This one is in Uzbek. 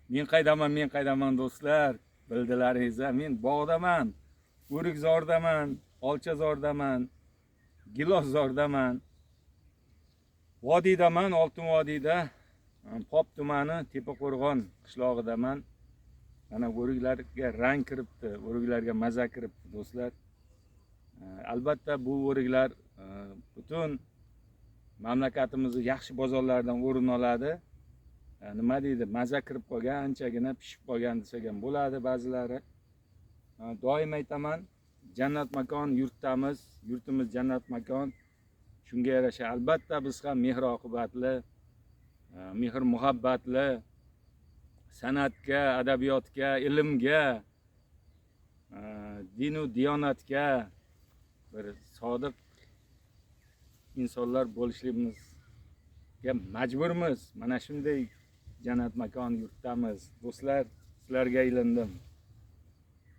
Men qaydaman, men qaydaman, do'stlar? Bildilaringiz, men bog'daman, o'rikzordaman, olchazordaman, giloszordaman, vodiydaman, Oltin vodiyda, Pop tumani, Tepaqo'rg'on qishlog'idaman. Mana o'riklarga rang kiribdi, o'riklarga maza kiribdi, do'stlar. Albatta bu o'riklar butun mamlakatimizni yaxshi bozorlaridan o'rin oladi. Nima deydi, maza kirib qolgan, anchagina pishib qolgan desak ham bo'ladi ba'zilari. Doim aytaman, jannat makon yurtdamiz, yurtimiz jannat makon. Shunga yarasha albatta biz ham mehr oqibatli, mehr muhabbatli, san'atga, adabiyotga, ilmga, dinu diyonatga bir sodiq insonlar bo'lishligimizga majburmiz. Mana shunday jannat makon yurtdamiz, do'stlar. Sizlarga ilindim.